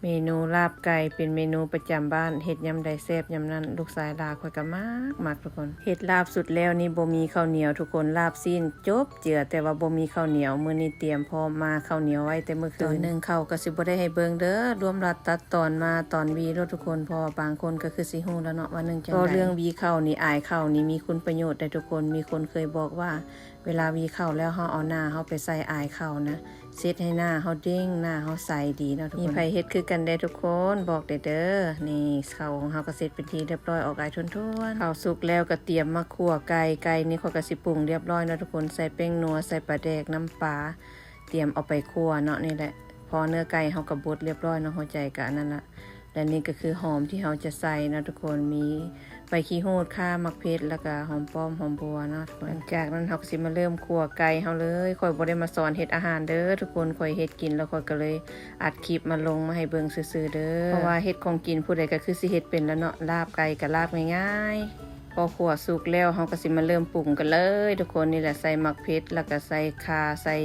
ເມນູລາບໄກ່ເປັນເມນູປະຈຳບ້ານ ເຮັດຍາມໃດແຊບຍາມນັ້ນ. ລູກຊາຍຫຼ້າຂ້ອຍກໍມັກ ມັກທຸກຄົນ. ເຮັດລາບສຸດແລ້ວນີ້ບໍ່ມີເຂົ້າໜຽວທຸກຄົນ, ລາບຊີ້ນຈົບເຈືອ ແຕ່ວ່າບໍ່ມີເຂົ້າໜຽວ. ມື້ນີ້ຕຽມພ້ອມມາເຂົ້າໜຽວໄວ້ແຕ່ມື້ຄືນ. ຕອນໜຶ້ງເຂົ້າກໍຊິບໍ່ໄດ້ໃຫ້ເບິ່ງເດີ, ລວມລັດຕັດຕອນມາຕອນຫວີໂລດທຸກຄົນ, ເພາະວ່າບາງຄົນກໍຄືຊິຮູ້ແລ້ວເນາະວ່າໜຶ້ງຈັ່ງໃດ. ເວົ້າເລື່ອງຫວີເຂົ້ານີ້ ອາຍເຂົ້ານີ້ມີຄຸນປະໂຫຍດໄດ໋ທຸກຄົນ. ມີຄົນເຄີຍບອກວ່າ ເວລາຫວີເຂົ້າແລ້ວ ເຮົາເອົາໜ້າເຮົາໄປໃສ່ອາຍເຂົ້ານະ ເຮັດໃຫ້ໜ້າເຮົາເດັ່ງ ໜ້າເຮົາໃສດີເນາະທຸກຄົນ. ມີໃຜເຮັດຄືກັນແດ່ທຸກຄົນ ບອກແດ່ເດີ. ນີ້ເຂົ້າຂອງເຮົາກໍເສັດເປັນທີ່ຮຽບຮ້ອຍ ອອກອາຍຖ້ວນໆ. ເຂົ້າສຸກແລ້ວກໍຕຽມມາຂົ້ວໄກ່. ໄກ່ນີ້ຂ້ອຍກໍຊິປຸງຮຽບຮ້ອຍເນາະທຸກຄົນ, ໃສ່ແປ້ງນົວ ໃສ່ປາແດກ ນ້ຳປາ ຕຽມເອົາໄປຂົ້ວເນາະ. ນີ້ແຫຼະ ພໍເນື້ອໄກ່ເຮົາກໍບົດຮຽບຮ້ອຍເນາະ, ຫົວໃຈກໍອັນນັ້ນລະ. ແລະນີ້ກໍຄືຫອມທີ່ເຮົາຈະໃສ່ເນາະທຸກຄົນ, ມີໃບຂີ້ຫູດ, ຂ່າ, ໝາກເຜັດ ແລ້ວກໍຫອມປ້ອມ, ຫອມບົວເນາະທຸກຄົນ. ຫຼັງຈາກນັ້ນເຮົາກໍຊິມາເລີ່ມຂົ້ວໄກ່ເຮົາເລີຍ. ຂ້ອຍບໍ່ໄດ້ມາສອນເຮັດອາຫານເດີທຸກຄົນ, ຂ້ອຍເຮັດກິນແລ້ວຂ້ອຍກໍເລີຍອັດຄລິບມາລົງມາໃຫ້ເບິ່ງຊື່ໆເດີ. ເພາະວ່າເຮັດຂອງກິນຜູ້ໃດກໍຄືຊິເຮັດເປັນແລ້ວເນາະ, ລາບໄກ່ກໍລາບງ່າຍໆ. ພໍຂົ້ວສຸກແລ້ວເຮົາກໍຊິມາເລີ່ມປຸງກັນເລີຍທຸກຄົນ. ນີ້ແຫຼະ ໃສ່ໝາກເຜັດ ແລ້ວກໍໃສ່ຂ່າ ໃສ່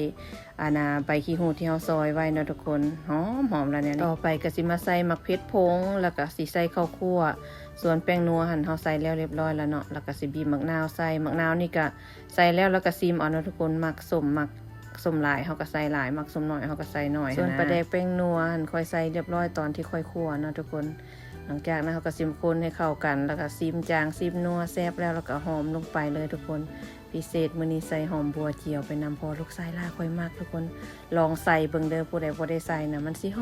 ອັນນ່າ ໃບຂີ້ຫູດທີ່ເຮົາຊອຍໄວ້ເນາະທຸກຄົນ, ຫອມໆແລ້ວແນວນີ້. ຕໍ່ໄປກໍຊິມາໃສ່ໝາກເຜັດຜົງ ແລ້ວກໍຊິໃສ່ເຂົ້າຂົ້ວ. ສ່ວນແປ້ງນົວຫັ້ນເຮົາໃສ່ແລ້ວຮຽບຮ້ອຍແລ້ວເນາະ, ແລ້ວກໍຊິບີບໝາກນາວໃສ່. ໝາກນາວນີ້ກໍໃສ່ແລ້ວ ແລ້ວກໍຊີມເອົາເນາະທຸກຄົນ, ມັກສົ້ມ ມັກສົ້ມຫຼາຍເຮົາກໍໃສ່ຫຼາຍ, ມັກສົ້ມໜ້ອຍເຮົາກໍໃສ່ໜ້ອຍ. ສ່ວນປາແດກແປ້ງນົວຫັ້ນຂ້ອຍໃສ່ຮຽບຮ້ອຍຕອນທີ່ຂ້ອຍຂົ້ວເນາະທຸກຄົນ. ຫຼັງຈາກນັ້ນເຮົາກໍຊິມຄົນໃຫ້ເຂົ້າກັນ ແລ້ວກໍຊີມຈາງຊີມນົວ, ແຊບແລ້ວ ແລ້ວກໍຫອມລົງໄປເລີຍທຸກຄົນ. ພິເສດມື້ນີ້ໃສ່ຫອມບົວຈຽວໄປນຳ ເພາະວ່າລູກຊາຍຫຼ້າຂ້ອຍມັກທຸກຄົນ. ລອງໃສ່ເບິ່ງເດີ, ຜູ້ໃດບໍ່ໄດ້ໃສ່ນະ ມັນຊິຫ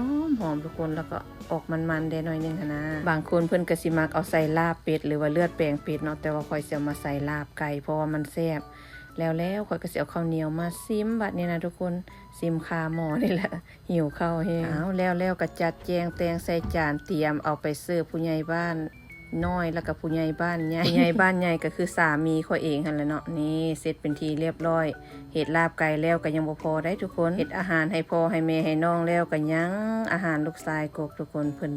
ອມໆທຸກຄົນ, ແລ້ວກໍອອກມັນໆແດ່ໜ້ອຍໜຶ່ງຫັ້ນນະ. ບາງຄົນເພິ່ນກໍຊິມັກເອົາໃສ່ລາບເປັດ ຫຼືວ່າເລືອດແປງເປັດເນາະ, ແຕ່ວ່າຂ້ອຍຊິເອົາມາໃສ່ລາບໄກ່ ເພາະວ່າມັນແຊບ. ແລ້ວໆ ຂ້ອຍກໍຊິເອົາເຂົ້າໜຽວມາຊີມບັດນີ້ນະທຸກຄົນ, ຊີມຄາໝໍ້ນີ້ແຫຼະ. ຫິວເຂົ້າແຮງ. ອ້າວ ແລ້ວໆ ກໍຈັດແຈງແຕ່ງໃສ່ຈານ ຕຽມເອົາໄປເສີບຜູ້ໃຫຍ່ບ້ານນ້ອຍ ແລ້ວກໍຜູ້ໃຫຍ່ບ້ານໃຫຍ່. ຜູ້ໃຫຍ່ບ້ານໃຫຍ່ກໍຄືສາມີຂ້ອຍເອງຫັ້ນແຫຼະເນາະ. ນີ້ເສັດເປັນທີ່ຮຽບຮ້ອຍ, ເຮັດລາບໄກ່ແລ້ວກໍຍັງບໍ່ພໍໄດ໋ທຸກຄົນ, ເຮັດອາຫານໃຫ້ພໍ່ໃຫ້ແມ່ໃຫ້ນ້ອງແລ້ວ ກໍຍັງອາຫານລູກຊາຍກົກທຸກຄົນ. ເພິ່ນ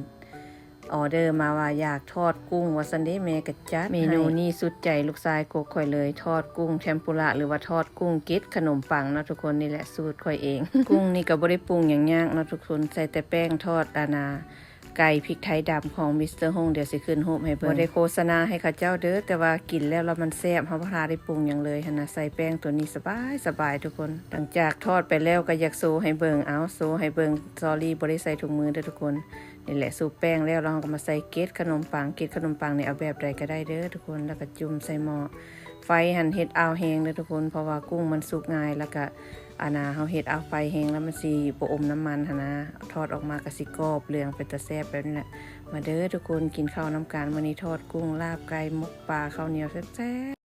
ອໍເດີມາວ່າຢາກທອດກຸ້ງວ່າຊັ້ນເດ, ແມ່ກໍຈັດໃຫ້. ເມນູນີ້ສຸດໃຈລູກຊາຍກົກຂ້ອຍເລີຍ, ທອດກຸ້ງເທມປຸລະ ຫຼືວ່າທອດກຸ້ງເກັດຂະໜົມປັງເນາະທຸກຄົນ. ນີ້ແຫຼະສູດຂ້ອຍເອງ. ກຸ້ງນີ້ກໍບໍ່ໄດ້ປຸງຫຍັງຍາກເນາະທຸກຄົນ, ໃສ່ແຕ່ແປ້ງທອດ ອັນນ່າ ໄກ່ພິກໄທດຳຂອງມິສເຕີຮົງ, ດຽວຊິຂຶ້ນຮູບໃຫ້ເບິ່ງ. ບໍ່ໄດ້ໂຄສະນາໃຫ້ເຂົາເຈົ້າເດີ, ແຕ່ວ່າກິນແລ້ວ ແລ້ວມັນແຊບ, ເຮົາບໍ່ທັນໄດ້ປຸງຫຍັງເລີຍຫັ້ນນະ. ໃສ່ແປ້ງຕົວນີ້ສະບາຍໆທຸກຄົນ. ຫຼັງຈາກທອດໄປແລ້ວກໍຢາກໂຊໃຫ້ເບິ່ງ, ເອົາ ໂຊໃຫ້ເບິ່ງ. ຊໍຣີ ບໍ່ໄດ້ໃສ່ຖົງມືເດີທຸກຄົນ. ນີ້ແຫຼະ ຊຸບແປ້ງແລ້ວ ແລ້ວເຮົາກໍມາໃສ່ເກັດຂະໜົມປັງ. ເກັດຂະໜົມປັງນີ້ເອົາແບບໃດກໍໄດ້ເດີທຸກຄົນ, ແລ້ວກໍຈຸ່ມໃສ່ໝໍ້. ໄຟຫັ້ນເຮັດເອົາແຮງເດີທຸກຄົນ, ເພາະວ່າກຸ້ງມັນສຸກງ່າຍ, ແລ້ວກໍ ອັນນ່າ ເຮົາເຮັດເອົາໄຟແຮງແລ້ວມັນຊິບໍ່ອົມນ້ຳມັນຫັ້ນນະ. ທອດອອກມາກໍຊິກອບເຫຼືອງເປັນຕາແຊບແບບນີ້ແຫຼະ. ມາເດີທຸກຄົນ ກິນເຂົ້ານຳກັນ. ມື້ນີ້ທອດກຸ້ງ ລາບໄກ່ ໝົກປາ ເຂົ້າໜຽວແຊບໆ.